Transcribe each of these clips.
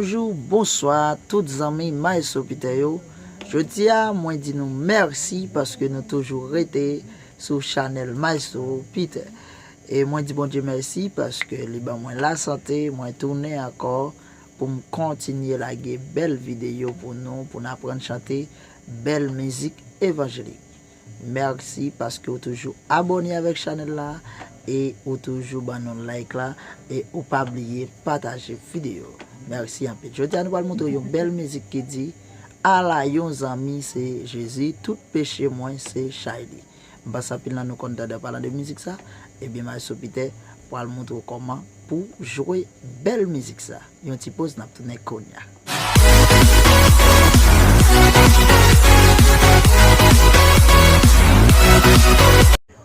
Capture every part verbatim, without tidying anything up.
Bonjou, bonswa, tout zanmi Maestro Peter yo. Jodi a, mwen di nou mèsi paske nou toujou rete sou chanèl Maestro Peter. E mwen di Bondye mèsi paske li ban mwen lasante, mwen tounen ankò pou m kontinye lage bèl videyo pou nou, pou n aprann chante bèl mizik evanjelik. Mèsi paske ou toujou abòne avèk chanèl la e ou toujou ban nou like la e ou pa bliye pataje videyo. Mèsi anpil. Jodi a nou pral montre yon bèl mizik ki di, ala yon zanmi se Jezi, tout peche mwen se chay li. M panse anpil nan nou konn tande an palan de mizik sa. Ebyen, Maestro Peter pral montre w kòman pou jwe bèl mizik sa. Yon ti poz, n ap tounen kounye a.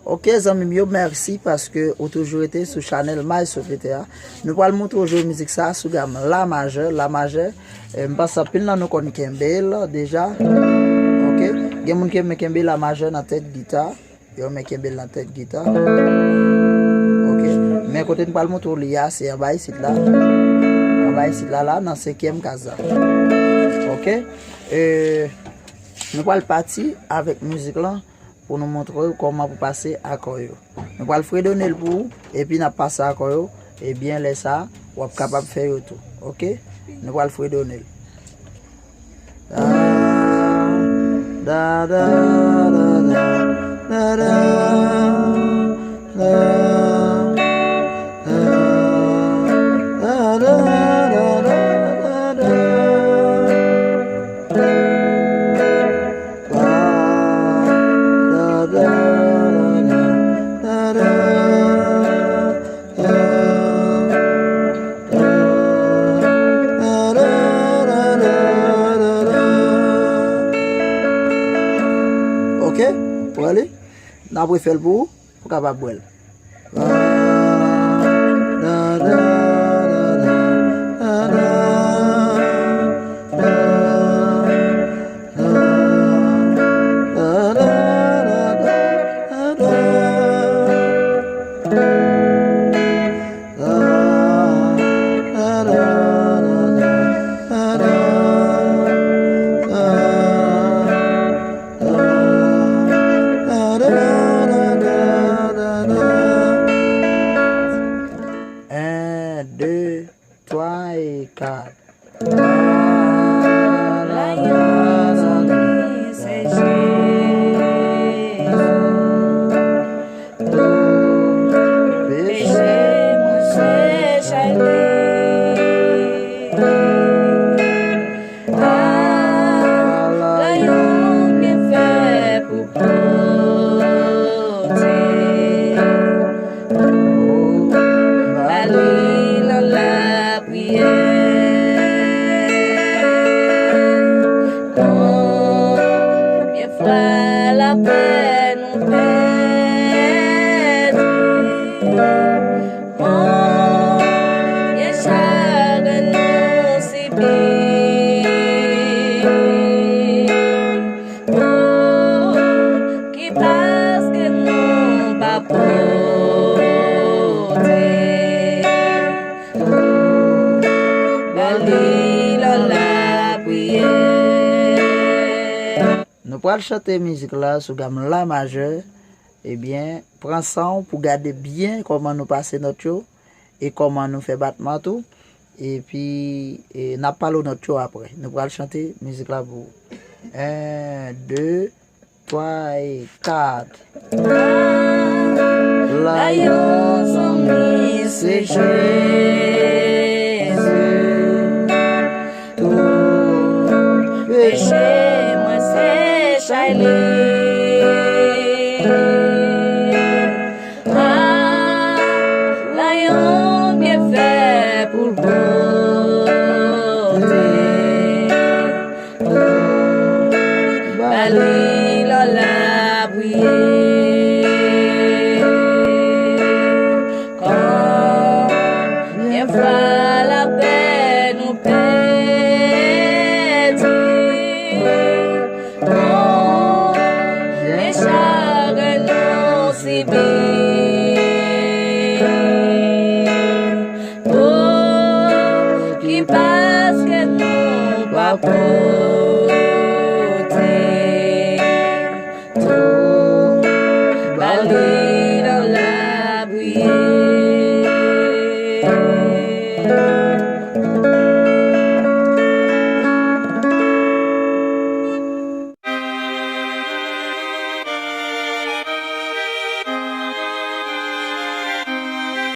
Ok, zanmi m yo, mèsi paske ou toujou rete sou chanèl Maestro Peter a. Nou pral montre w jwe mizik sa sou gam la majè, la majè. E, m panse anpil nan nou konn kenbe l deja. Ok, gen moun ki renmen kenbe la majè nan tèt gita. Yo renmen kenbe l nan tèt gita. Ok, men kote n pral montre w li a, se anba isit la. Anba isit la, la, nan senkyèm kaz la. Ok, e, nou pral pati avèk mizik lan pou nou montre w kòman pou pase akò yo. Nou pral fredone l pou ou, epi n ap pase akò yo, ebyen lè sa a, w ap kapab fè yo tou. Ok, nou pral fredone l. Ok, prale. N ap refè l pou ou, pou w kapab wè l. En, de, twa e kat. Ala yon zanmi se Jezi. Tout peche mwen se chay li. Ala yon byenfè pou pote. Ba li nan lapriyè. Konbyen fwa lapèn ou pèdi? Konbyen chagren nou sibi? Ki paske nou pa pote. Ba li nan lapriyè. Nou pral chante mizik la sou gam la majè. Ebyen, pran san w pou gade byen kòman nou pase nòt yo e kòman nou fè batman tou. Epi, e, n ap pale w nòt yo apre. Nou pral chante mizik la pou ou. En, de, twa e kat. Ala yon zanmi se Jezi. Tout peche mwen se chay li.